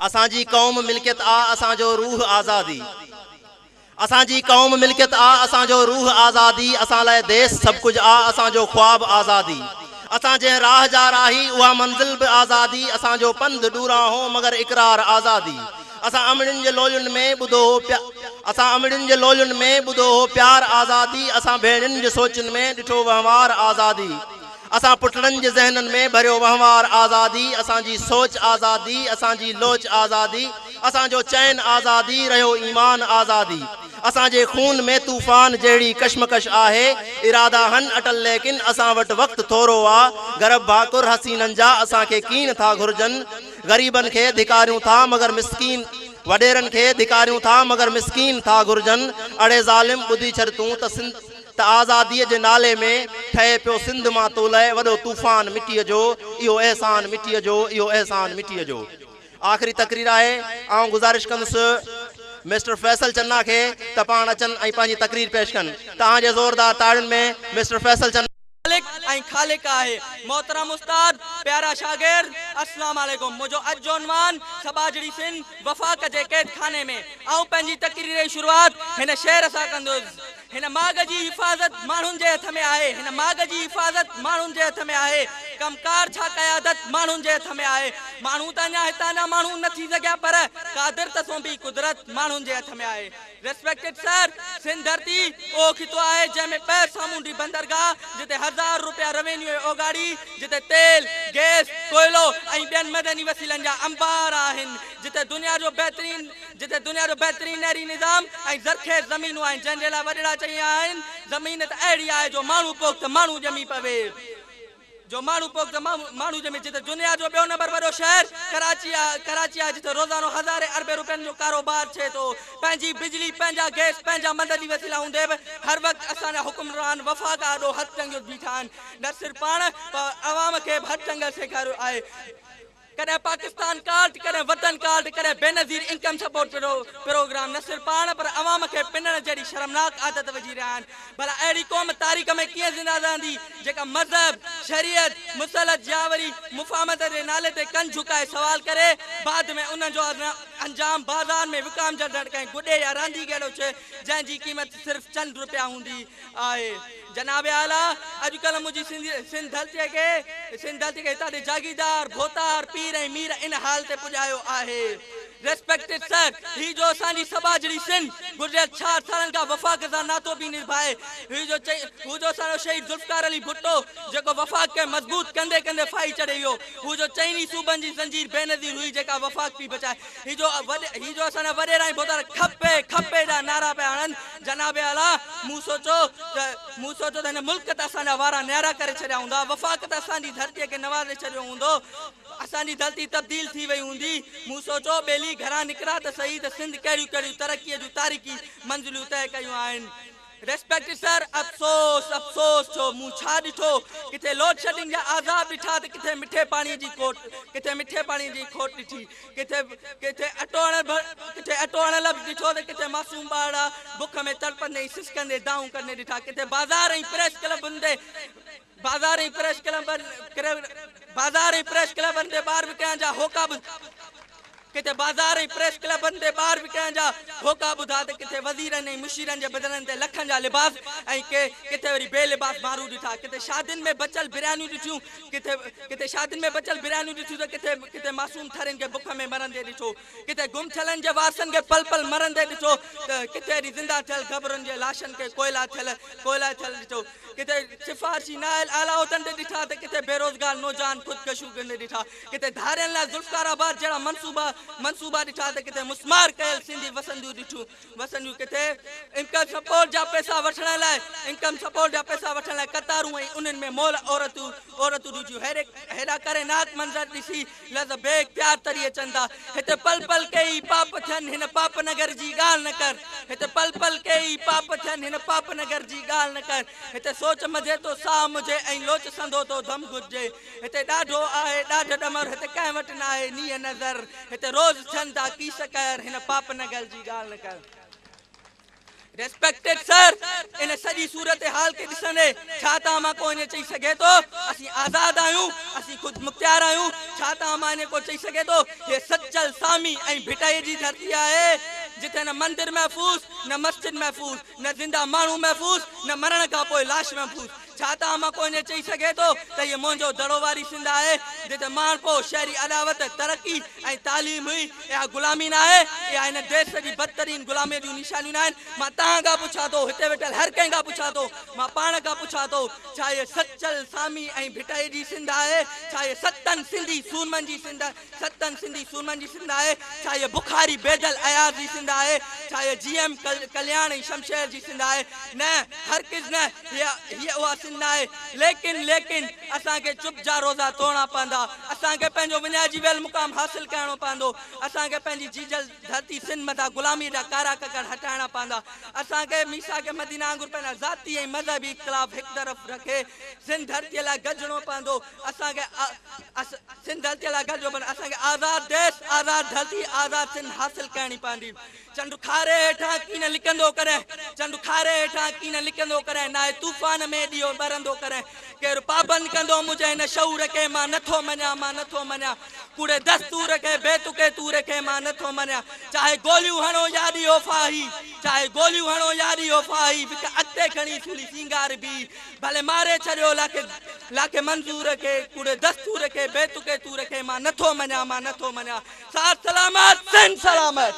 اسان جي قوم ملڪيت آ اسان جو روح آزادي. اسان جي قوم ملڪيت آ اسان جو روح آزادي. اسان لاءِ ديس سڀ ڪجهه آ اسان جو خواب آزادي. اسان جنهن راهه جا راهي اها منزل به آزادي. اسان جو پنڌ ڏورانهون مگر اقرار آزادي. اسان امڙين جي لولين ۾ ٻڌو هو اسان امڙين جي لولين ۾ ٻڌو هو پيار آزادي. اسان ڀيڻين جي سوچن ۾ ڏٺو وهنوار آزادي. اسان پٽڙن جي ذهنن ۾ ڀريو وهنوار آزادي. اسان جي سوچ آزادي، اسان جي لوچ آزادي، اسان جو چين آزادي، رهيو ايمان آزادي. اسان جي خون ۾ طوفان جهڙي ڪشمڪش آهي. ارادا هن اٽل ليڪن اسان وٽ وقت ٿورو آ. گرڀ ڀاڪر حسينن جا اسان کي ڪين ٿا گهرجن. غريبن کي ڌڪاريون ٿا مگر مسڪين وڏيرن کي ڌڪاريون ٿا مگر مسڪين ٿا گهرجن. اڙي ظالم ٻڌي ڇڏ تون ته سنڌ ته آزاديء جي نالي ۾ ٺهي پيو سنڌ مان تو لئه وڏو طوفان مٽيء جو اهو احسان مٽيء جو اهو احسان مٽيء جو. آخري تقرير آهي. آئون گذارش ڪندس مسٽر فيصل چنا کي ته پاڻ اچن ۽ پنهنجي تقرير پيش ڪن. توهان جي زوردار تاڙين ۾ مسٽر فيصل چنا. مالڪ ۽ خالق آهي. محترم استاد، پيارا شاگرد، السلام عليڪم. منهنجو اڄ جو عنوان سٻاجهڙي سنڌ وفاق جي قيد خاني ۾. آئون پنهنجي تقرير جي شروعات هن شعر سان ڪندس. هن ماڳ جي حفاظت ماڻهن جي هٿ ۾ آهي. هن ماڳ جي حفاظت ماڻهن جي هٿ ۾ آهي. ڪم ڪار ڇا قيادت ماڻهن جي هٿ ۾ آهي. ماڻهو ته اڃا هتان جا ماڻهو نه ٿي سگهيا پر قادر ته سونڀي قدرت ماڻهن جي هٿ ۾ آهي. ريسپيڪٽيڊ سر، سنڌ ڌرتي اهو خطو آهي جنهن ۾ ٻه سامونڊي بندرگاهه جتي هزار روپيا روينيو اوڳاڙي، جتي تيل، گئس، ڪوئلو ۽ ٻين مدني وسيلن جا انبار آهن، جتي دنيا جو بهترين جتي دنيا جو بهترين نهري نظام ۽ زرخيز زمينون آهن، جنهن جي لاء وڏڙا چئي ويا آهن، زمين ته اهڙي آهي جو ماڻهو پوک ته ماڻهو ڄمي پوي. جو ماڻهو پوک ته ماڻهو ڄمي. جتي دنيا جو ٻيو نمبر وڏو شهر ڪراچي ڪراچي آهي، جتي روزانو هزارين اربين روپين جو ڪاروبار ٿئي ٿو. پنهنجي بجلي، پنهنجا گئس، پنهنجا مددي وسيلا هوندي به هر وقت اسان جا حڪمران وفاق آڏو هٿ ٽنگيو بيٺا آهن. نه صرف پاڻ پر عوام کي به هٿ ٽنگڻ سيکاريو آهي. ڪڏهن پاڪستان ڪارڊ، ڪڏهن وطن ڪارڊ، ڪڏهن بينظير انڪم سپورٽ پروگرام نه صرف پاڻ پر عوام کي پنڻ جهڙي شرمناڪ عادت وجهي رهيا آهن. ڀلا اهڙي قوم تاريخ ۾ ڪيئن زنده رهندي جيڪا مذهب، شريعت، مسلط يا وري مفاهمت جي نالي تي ڪن جهڪائي سوال ڪري بعد ۾ انهن جو انجام بازار ۾ وڪامجندڙ ڪنهن گڏي يا رانديگيڙو ٿئي جنهن جي قيمت صرف چند روپيا هوندي آهي. جناب اعليٰ اڄ ڪلهه منهنجي سنڌ ڌرتيء کي سنڌ ڌرتيء کي هتان جي جاگيردار، ڀوتار، پير ۽ مير ان حال تي پڄايو آهي. ريسپيڪٽيڊ سر، هي جو اسان جي سٻاجهڙي سنڌ گذريل ڇاهٺ سالن کان وفاق سان ناتو پئي نڀائي، هي جو هو جو اسان جو شهيد ذوالفقار علي ڀٽو جيڪو وفاق کي مضبوط ڪندي ڪندي ڦاهي چڙهي ويو، هو جو چئني صوبن جي زنجير بينظير هئي جيڪا وفاق پئي بچائي، هي جو هي جو اسان جا وڏيرا ۽ ڀوتار کپي کپي جا نعرا پيا هڻن، جناب اعليٰ مون سوچيو ته مون سوچيو ته هن ملڪ ته اسان جا وارا نيارا ڪري ڇڏيا هوندا، وفاق ته اسان جي ڌرتيء کي نوازي ڇڏيو هوندو، اسان جي ڌرتي تبديل ٿي وئي هوندي، مون سوچيو ٻيلي گهران نڪران ته سهي ته سنڌ ڪهڙيون ڪهڙيون ترقيء جون تاريخي منزلون طئي ڪيون آهن. ريسپيڪٽ سر، افسوس افسوس ٿيو مون ڇا ڏٺو، ڪٿي لوڊشيڊنگ جا عذاب ڏٺا ته ڪٿي مٺي پاڻي جي کوٽ ڪٿي مٺي پاڻي جي کوٽ ڏٺي، ڪٿي ڪٿي اٽو اڻ ڪٿي اٽو اڻ لڀ ڏٺو ته ڪٿي معصوم ٻارڙا بک ۾ تڙپندي ۽ سسڪندي دانهون ڪندي ڏٺا، ڪٿي بازار ۽ پريس ڪلبن تي بازار ۽ پريس ڪلبن بازار ۽ پريس ڪلبن تي ٻار وڪڻڻ جا هوڪا ڪٿي بازار ۽ پريس ڪلبن تي ٻار وڪڻڻ جا هوڪا ٻڌا ته ڪٿي وزيرن ۽ مشيرن جي بدنن تي لکن جا لباس ۽ ڪي ڪٿي وري بي لباس ماڻهو ڏٺا، ڪٿي شادين ۾ بچيل بريانيون ڏٺيون، ڪٿي ڪٿي شادين ۾ بچيل بريانيون ڏٺيون ته ڪٿي ڪٿي معصوم ٿرين کي بک ۾ مرندي ڏٺو، ڪٿي گم ٿيلن جي وارثن کي پل پل مرندي ڏٺو ته ڪٿي وري زنده ٿيل گهٻرن جي لاشن کي ڪوئلا ٿيل ڪوئلا ٿيل ڏٺو. ڪٿي سفارشي نااهل اعليٰ عهدن تي ڏٺا ته ڪٿي بيروزگار نوجوان خودڪشيون ڪندي ڏٺا، ڪٿي ڌارين لاء ذوالفقار آباد جهڙا منصوبا منصوبا ڏٺا ته ڪٿي مسمار ڪيل سنڌي وسنديون ڏٺيون وسنديون ڪٿي انڪم سپورٽ جا پئسا وٺڻ لاء انڪم سپورٽ جا پئسا وٺڻ لاء قطارون ۽ انهن ۾ مئل عورتون عورتون ڏٺيون هيڏي هيڏا ڪرهناڪ منظر ڏسي لفظ بي اختيار تري اچن ٿا. هتي پل پل ڪيئي پاپ ٿين، هن پاپ نگر جي ڳالهه نه ڪر. هتي پل پل ڪيئي پاپ ٿين، هن پاپ نگر جي ڳالهه نه ڪر. هتي سوچ منجهي ٿو ساهه منجهي ۽ لوچ سندو ٿو دم گهٽجي. هتي ڏاڍو آهي ڏاڍ ڏمر، هتي ڪنهن وٽ ناهي نينهن نظر. هتي روز ٿين ٿا ڪيس قهر، هن پاپ نگر جي ڳالهه نه ڪر. ريسپيڪٽيڊ سر، ان سڄي صورتحال کي ڏسندي ڇا توهان مان ڪو ائين چئي سگهي ٿو اسين آزاد آهيون، اسين خودمختيار آهيون؟ ڇا توهان مان ائين ڪو چئي سگهي ٿو هيء سچل، سامي ۽ ڀٽائيء جي ڌرتي آهي، جتي نه مندر محفوظ، نه مسجد محفوظ، نه زنده ماڻهو محفوظ، نه مرڻ کان پوء لاش محفوظ؟ ڇا توهان مان ڪو ائين چئي سگهي ٿو ته هيء موهنجو دڙو واري سنڌ آهي، جتي ماڻهپو، شهري اڏاوت، ترقي ۽ تعليم هئي؟ اها غلامي ناهي؟ اها هن ديس جي بدترين غلاميء جون نشانيون ناهن؟ مان توهان کان پڇان ٿو، هتي ويٺل هر ڪنهن کان پڇان ٿو، مان پاڻ کان پڇان ٿو، ڇا هيء سچل، سامي ۽ ڀٽائيء جي سنڌ آهي؟ ڇا هيء ستن سنڌي سورمن جي سنڌ ستن سنڌي سورمن جي سنڌ آهي؟ ڇا هيء بخاري، بيدل، اياز جي سنڌ آهي؟ ڇا هيء جي ايم ڪلياڻ ۽ شمشير جي سنڌ آهي؟ نه، هرگز نه، هيء هيء اها سنڌ ناهي. ليڪن، ليڪن، اسان کي چپ جا روزا ٽوڙڻا پوندا. اسان کي پنهنجو وڃائجي ويل مقام حاصل ڪرڻو پوندو. اسان کي پنهنجي جيجل ڌرتي سنڌ مٿان غلاميء جا ڪارا ڪڪر هٽائڻا پوندا. اسان کي ميثاق مدينه وانگر پنهنجا ذاتي ۽ مذهبي اختلاف هڪ طرف رکي سنڌ ڌرتيء لاء گڏجڻو پوندو. اسان کي سنڌ ڌرتيء لاء گڏجڻو پوندو. اسان کي آزاد ديس، آزاد ڌرتي، آزاد سنڌ حاصل ڪرڻي پوندي. چنڊ کاري هيٺان ڪين لڪندو ڪڏهن، چنڊ کاري هيٺان ڪين لڪندو ڪڏهن، ناهي طوفان ۾ ڏيئو ٻرندو ڪڏهن، ڪير پابند ڪندو منهنجي هن شعور کي، مان نٿو مڃان، مان نٿو مڃان، ڪوڙي دستور کي، بي تڪي تور کي، مان نٿو مڃان، چاهي گوليون هڻو يا ڏيئو ڦاهي، چاهي گوليون هڻو يا ڏيئو ڦاهي، وک اڳتي کڻي سولي سينگار بي، ڀلي ماري ڇڏيو لاکي لاکي منظور کي، ڪوڙي دستور کي، بي تڪي تور کي، مان نٿو مڃان، مان نٿو مڃان. ساٿ سلامت سنڌ سلامت.